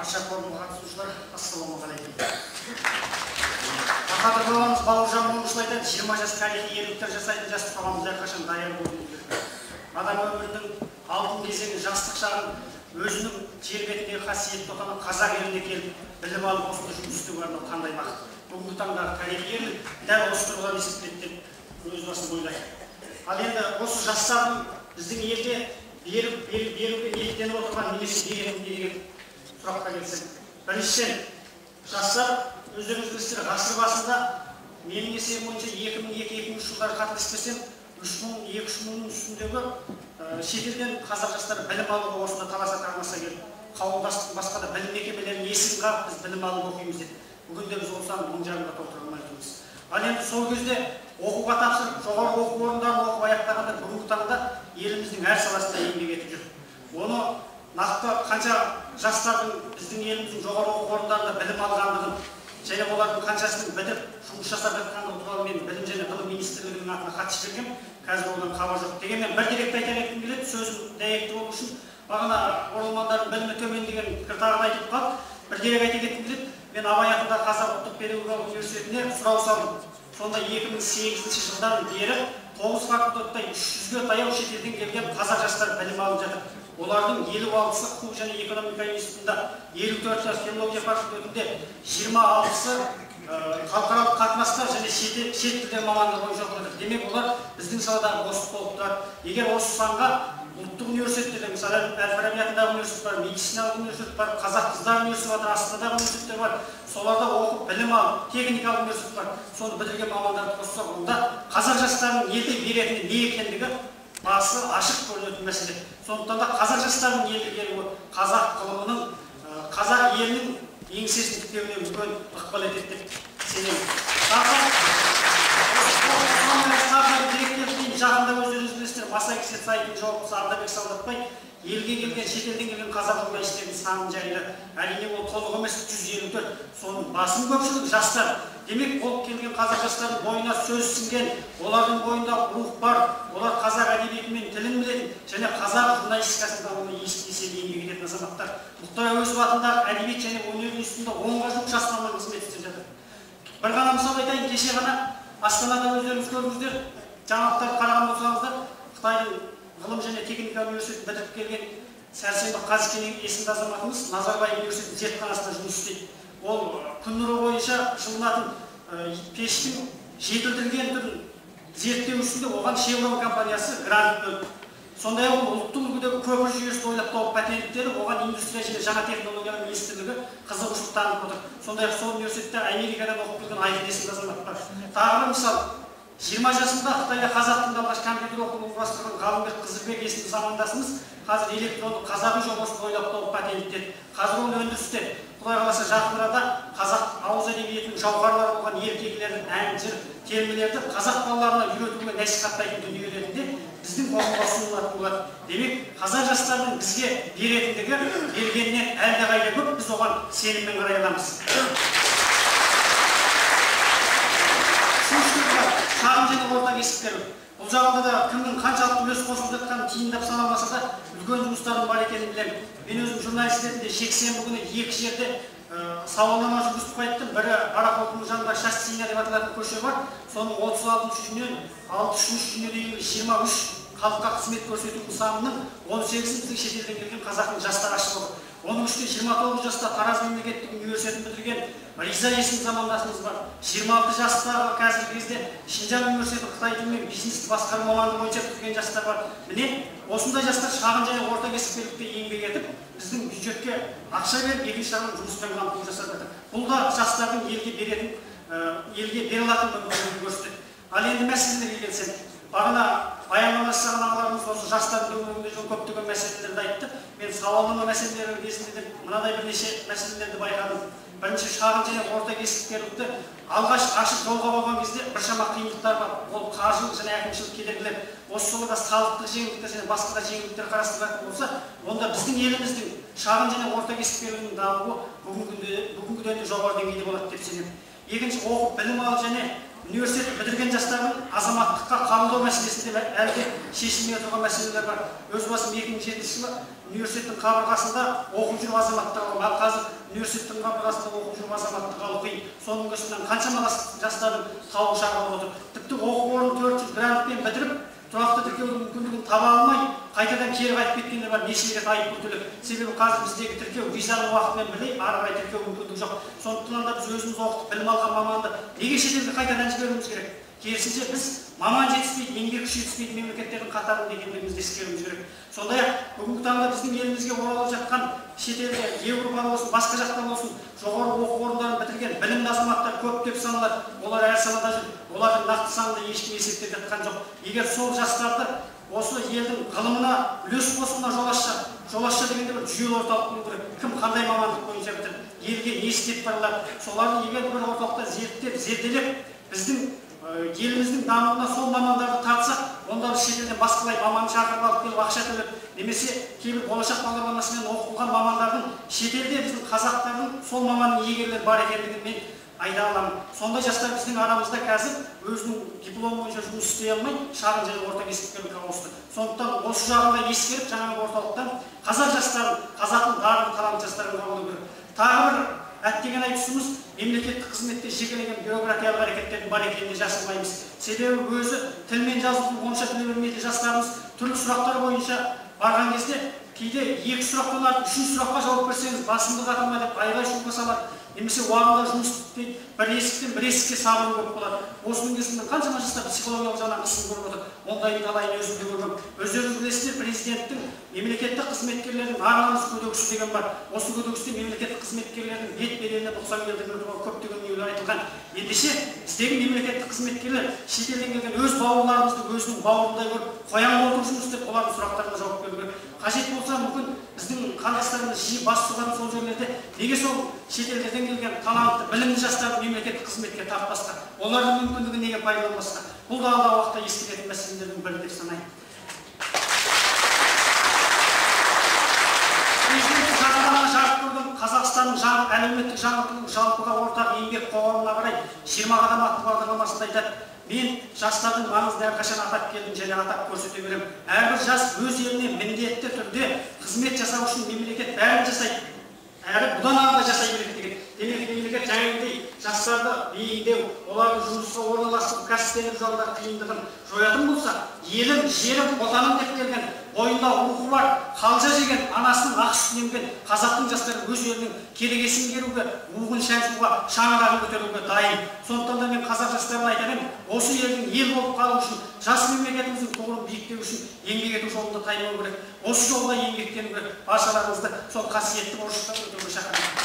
Барша форумға қатысушылар, ассалаумағалейкум. Бақадыр бабамыз Бауыржан Момышұлы айтады, 20 жас тарихи ерліктер жасайтын жас қоғамымыз әрқашан даяр болуы керек. Адам өмірінің алтын кезеңі жастық шағын өзінің жер бетіндегі қасиетті отаны қазақ еліне келіп білім алып осында жұмыс істеуге арнау қандай бақыт. Бүгінгі таңдағы тарихи ерлік дәл осы тұрғыдан есептеледі деп өз басым ойлаймын. Ал енді осы жастардың біздің елде беруге ниеттеніп отырған немесе беретін деген сұраққа келсем, біріншіден, жастар өздеріңіз білесіздер, ғасыр басында менің есебім бойынша 2002-2003 жылдары қателеспесем, 3000-2 мыңның үстіндегі шетелден қазақ жастары білім алуға осында таласа тармаса келіп, қауымдастықтың басқа да білім мекемелерінің есігін қағып біз білім алып оқимыз деді. Бүгінде біз ол санды 1500-ға толтыра алмай отырмыз. Ал енді сол кезде оқуға тапсырып, жоғарғы оқу орындарын оқып аяқтағандар бүгінгі таңда еліміздің әр саласында еңбек етіп жүр. Оны нақты қанша жастардың біздің еліміздің жоғарғы оқу орындарында білім алғандығын және олардың қаншасының бітіріп жұмыс жасап жатқандығы туралы мен Білім және ғылым министрлігінің атына хат жібергенмін. Қазір одан хабар жоқ. Дегенмен бір деректі айта кеткім келеді, сөзім дәйекті болу үшін. Бағана оралмандардың білімі төмен деген пікір тағы да айтылып қалды. Бір дерек айта кеткім келеді. Мен Абай атындағы Қазақ ұлттық педагогикалық университетіне сұрау салдым. Сонда 2008 жылдан бері 9 факультетте 300-ге таяу шетелден келген қазақ жастары білім алып жатыр. Олардың 56-сы құқық және экономика институтында, 54-сі филология факультетінде, 26-сы халықаралық қатынастар және шет тілдер мамандығы бойынша оқып жатыр. Демек, олар біздің саладағы бостық болып тұрады. Егер осы санға ұлттық университеттерде, мысалы, Әл-Фараби атындағы университет бар, медициналық университет бар, қазақ қыздар университеті бар, Астанадағы университеттер бар, соларда оқып білім алып, техникалық университет бар, соны бітірген мамандарды қоссақ, онда қазақ жастарының елге беретіні не екендігі басы ашық көрінетін мәселе. Сондықтан да қазақ жастарының елге келуі қазақ ғылымының, қазақ елінің еңсесін тіктеуіне үлкен ықпал етеді деп сенемін. Жақында өздеріңіз білесіздер, Масакисет сайтының жауаптысы Ардабек Солдатбай елге келген, шетелден келген қазақ журналистерінің санын жайлы. Әрине, ол толық емес, 154. Соның басым көпшілігі жастар. Демек, ол келген қазақ жастарының бойына сөз сіңген, олардың бойында рух бар, олар қазақ әдебиеті мен тілін білетін және қазақ журналистикасының дамуына еселі еңбек ететін азаматтар. Мұхтар Әуезов атындағы әдебиет және өнер институтында 10-ға жуық жас маман қызмет істеп жатыр. Бір ғана мысал айтайын, кеше ғана Астанада өздеріңіз көрдіңіздер, жаңалықтарды қараған болсаңыздар, Қытайдың ғылым және техника университетін бітіріп келген Сәрсенбі Қазкенен есімді азаматымыз Назарбаев университетінің зертханасында жұмыс істейді. Ол күн нұры бойынша жылынатын пештің жетілдірілген түрін зерттеу үстінде оған Chevron компаниясы грант бөлді. Сондай-ақ ол ұлттық үлгідегі көпір жүйесін ойлап тауып патенттері, оған индустрия және жаңа технологиялар министрлігі қызығушылық танытып отыр. Сондай-ақ сол университетте Америкадан оқып келген Айқын есімді азамат бар. Тағы бір мысал, 20 жасында Қытайда қазақ тілінде алғаш компьютер оқуын құрастырған Ғалымбек Қызырбек есімді замандасымыз қазір электронды қазақ үй жобасын ойлап тауып патенттеді. Қазір ол өндірісте. Құдай қаласа, жақын арада қазақ ауыз әдебиетінің жауһарлары болған ертегілерді, ән, жыр, термелерді қазақ балаларына үйретуге насихаттайтын дүние ретінде біздің қоғамға ұсынылатын болады. Демек, қазақ жастарының бізге беретіндігі бергенінен әлдеқайда көп, біз оған сеніммен қарай аламыз. Шағын және орта кәсіпкерлік. Бұл жағында да кімнің қаншалықты үлес қосып жатқанын тиімдеп санамаса да үлкен жұмыстардың бар екенін білемін. Мен өзім журналист ретінде жексенбі күні екі жерде сауалнама жүргізіп қайттым. Бірі Барахолкінің жанында Шастина деп аталатын көше бар. Соның 36 үйінен 63 үйіне дейінгі 23 халыққа қызмет көрсету нысанының 18-і біздің шетелден келген қазақтың жастары ашып отыр. Оның ішінде 29 жаста Тараз мемлекеттік университетін бітірген Риза есімді замандасымыз бар. 26 жастағы қазіргі кезде Шинжаң университеті қытай тілі мен бизнесті басқару мамандығы бойынша бітірген жастар бар. Міне, осындай жастар шағын және орта кәсіпкерлікте еңбек етіп, біздің бюджетке ақша беріп, екінші жағынан жұмыспен қамту жасап жатыр. Бұл да жастардың елге беретін, елге бере алатын мүмкіндігін көрсетеді. Ал енді мәселелерге келсем, бағана баяндама жасаған ағаларымыз осы жастардың төңірегінде жүрген көптеген мәселелерді айтты. Мен сауалнама мәселелері кезінде де мынадай бірнеше мәселелерді байқадым. Бірінші, шағын және орта кәсіпкерлікті алғаш ашып жолға қойған кезде біршама қиындықтар бар. Ол қаржылық және әкімшілік кедергілер. Осы салада салықтық жеңілдіктер және басқа да жеңілдіктер қарастырылатын болса, онда біздің еліміздің шағын және орта кәсіпкерлігінің дамуы бүгінгіден де жоғары деңгейде болады деп сенемін. Екінші, оқып білім алып және университет бітірген жастардың азаматтыққа қабылдау мәселесінде әлі де шешілмей отырған мәселелер бар. Өз басым 2007 жылы университеттің қабырғасында оқып жүріп азаматтық алу, ал қазір университеттің қабырғасында оқып жүріп азаматтық алу қиын. Соның кесірінен қаншама жастардың тауы шағылып отыр. Тіпті оқу орнын 400 грантпен бітіріп, тұрақты тіркеудің мүмкіндігін таба алмай, қайтадан кері қайтып кеткендер бар, неше рет айыппұл төлеп. Себебі қазір біздегі тіркеу визаның уақытымен бірдей, ары қарай тіркеу мүмкіндігі жоқ. Сондықтан да біз өзіміз оқытып білім алған маманды неге шетелге қайтадан жіберуіміз керек? Керісінше біз маман жетіспейді, еңбек күші жетіспейтін мемлекеттердің қатарында екендігімізді ескеруіміз керек. Сондай-ақ бүгінгі таңда біздің елімізге оралып жатқан шетелде, Еуропада болсын, басқа жақтан болсын, жоғары оқу орындарын бітірген білімді азаматтар көп деп саналады. Олар әр салада жүр. Олардың нақты санын ешкім есептеп жатқан жоқ. Егер сол жастарды осы елдің ғылымына үлес қосуына жол ашса, жол ашса дегенде бір жүйелі орталық болу керек. Кім қандай мамандық бойынша бітіріп, елге не істеп бара алады, соларды егер бір орталықта зерттеп, зерделеп, біздің еліміздің дамуына сол мамандарды тартсақ, онда біз шетелден басқалай маман шақырып алып келіп ақша төлеп, немесе кейбір болашақ бағдарламасымен оқылған мамандардың шетелде біздің қазақтардың сол маманның иегерлері бар екендігін мен айта аламын. Сондай жастар біздің арамызда қазір өзінің дипломы бойынша жұмыс істей алмай, шағын және орта кәсіпкерлікке ауысты. Сондықтан осы жағын да ескеріп, жаңағы орталықтан қазақ жастарын, қазақтың дарынды талантты жастарын қабылдау керек. Тағы бір әттеген ай тұсымыз, мемлекеттік қызметте жекелеген бюрократиялық әрекеттердің бар екенін жасырмаймыз. Себебі өзі тіл мен жазуды онша біле бермейтін жастарымыз түрлі сұрақтар бойынша барған кезде кейде екі сұрақтан артық үшінші сұраққа жауап берсеңіз басымды қатырма деп айғай шуға салады, немесе уағында жұмыс істейді, бір есіктен бір есікке сабыр көп болады. Осының кесірінен қаншама жастар психологиялық жағынан қысым көріп отыр. Ондайдың талайын өзім де көргем. Өздеріңіз білесіздер, президенттің мемлекеттік қызметкерлердің ар-намыс кодексі деген бар. Осы кодексте мемлекеттік қызметкерлердің бет беделіне нұқсан келтірмеу туралы көптеген дүниелер айтылған. Ендеше біздегі мемлекеттік қызметкерлер шетелден келген өз бауырларымызды өзінің бауырындай көріп, қоян қолтық жұмыс істеп, олардың сұрақтарына жауап беру керек. Қажет болса, мүмкін біздің қандастарымыз жиі бас сұғатын сол жерлерде неге сол шетелдерден келген талантты, білімді жастарды мемлекеттік қызметке тартпасқа, олардың мүмкіндігін неге пайдаланбасқа? Бұл да алдағы уақытта ескеретін мәселелердің бірі деп санаймын. Президенттің жарлығына жарық көрген Қазақстанның әлеуметтік жаңғырту жалпыға ортақ еңбек қоғамына қарай 20 қадам атты бағдарламасында айтады. Мен жастардың маңызын әрқашан атап келдім және атап көрсете беремін. Әрбір жас өз еліне міндетті түрде қызмет жасау үшін мемлекет бәрін жасайды. Әрі бұдан ары да жасай береді деген. Демек, мемлекет жаңағыдай жастарды бейімдеу, оларды жұмысқа орналастыру, кәсіптендіру жолындағы қиындығын жоятын болса, елім, жерім, отаным деп келген, бойында рухы бар, қалжа жеген, анасының ақ сүтін емген қазақтың жастары өз елінің керегесін керуге, уығын шаншуға, шаңырағын көтеруге дайын. Сондықтан да мен қазақ жастарына айтар едім, осы елдің ел болып қалу үшін, жас мемлекетіміздің тұғырын биіктеу үшін еңбек ету жолында таймау керек. Осы жолда еңбектену керек. Баршаларыңызды сол қасиетті борышты өтеуге шақырамын.